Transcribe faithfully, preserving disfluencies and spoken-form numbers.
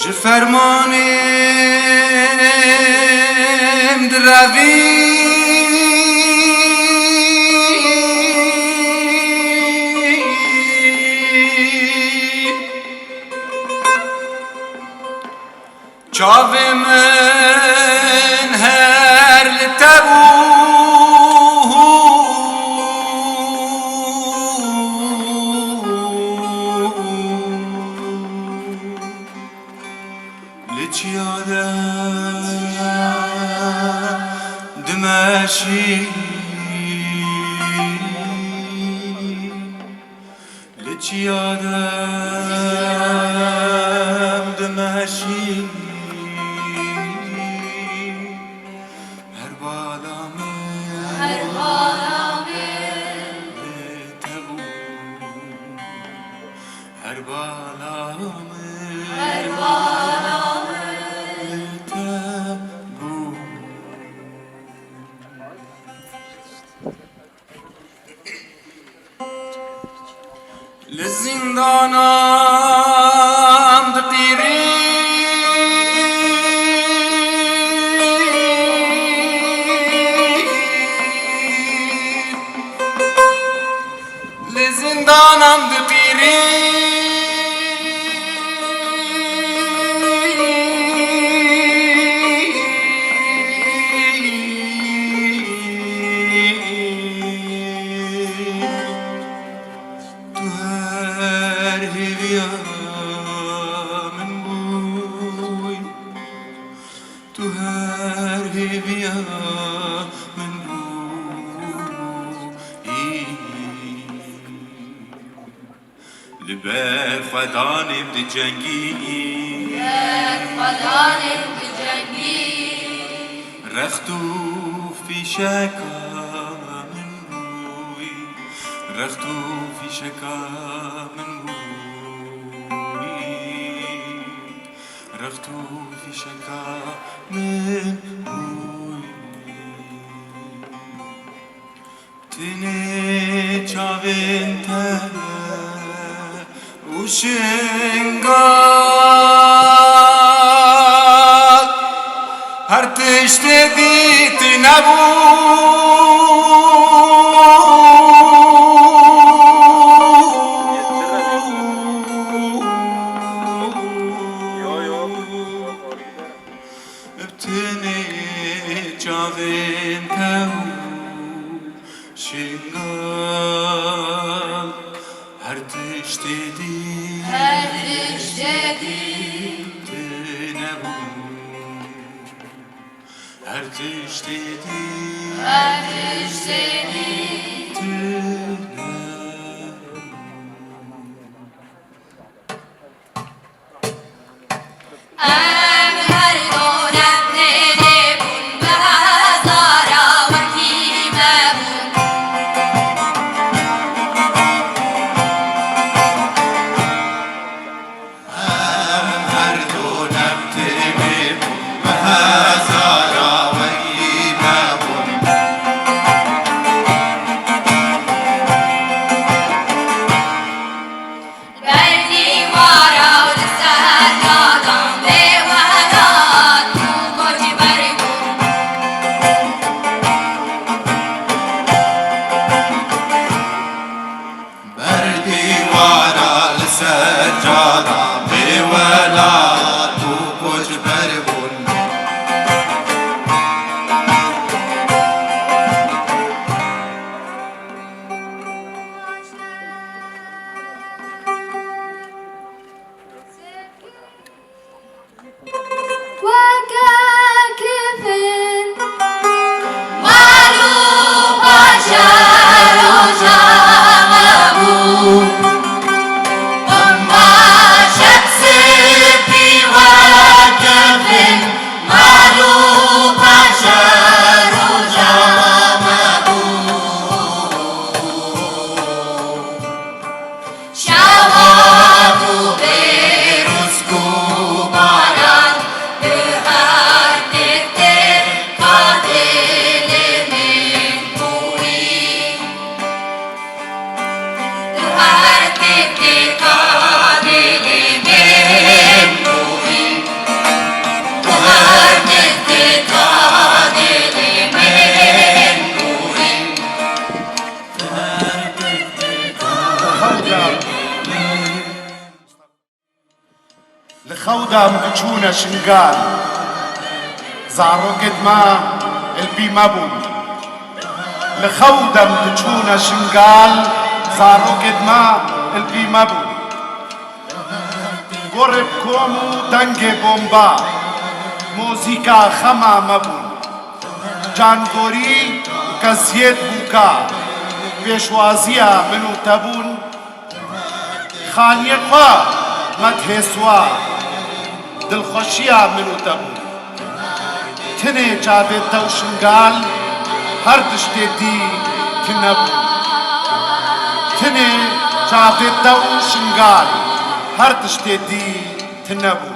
Ji fermanêm direvî. Çavê min her li te bû. Li çiya de dimeşî. Li çiya de dimeşî. Her bala min, her bala min li te bû. Her bala min, her bala min li te bû. Li zindanan diqîrî. Li zindanan diqîrî. Tu her hêviya min bûyî. Tu her hêviya min bûyî. Li ber xwedanê dicengî. Ber xwedanê dicengî. Rext û fîşeka min bûyî. Rext û fîşeka min bûyî. Rext û fîşeka min bûyî. Tenê çavên te û Şingal, her tiştê dî tune bû. Bi tenê çavên te û Şingal, her tiştê dî, her tiştê dî tune bû. Her tiştê dî, her tiştê dî tune bû. Em her du ne bi tenê bûn, bi hezara wekî me bûn. Em her du ne bi tenê bûn, bi hezara wekî me bûn. Berdîwara li ser cadan bê welat û koçber bûn. Berdîwara li ser cadan bê welat û koçber bûn. Weke kifin mal û paşe roja me bû. Qumbaş Li xew de em diçûne Şingal, zarokêt me li pî me bûn. Li xew de em diçûne Şingal, zarokêt me li pî me bûn. Gorê bi kom û dengê bomba, mozîka xema me bûn. Cangorî û kesiyêt bûka, pêşwaziya min û te bûn. Xaniyê xwe me dihêswa, dilxweşiya min û te bû. Tinê çavê te û Şingal her tiştê dî tune bû. Tinê çavê te û Şingal her tiştê dî tune bû.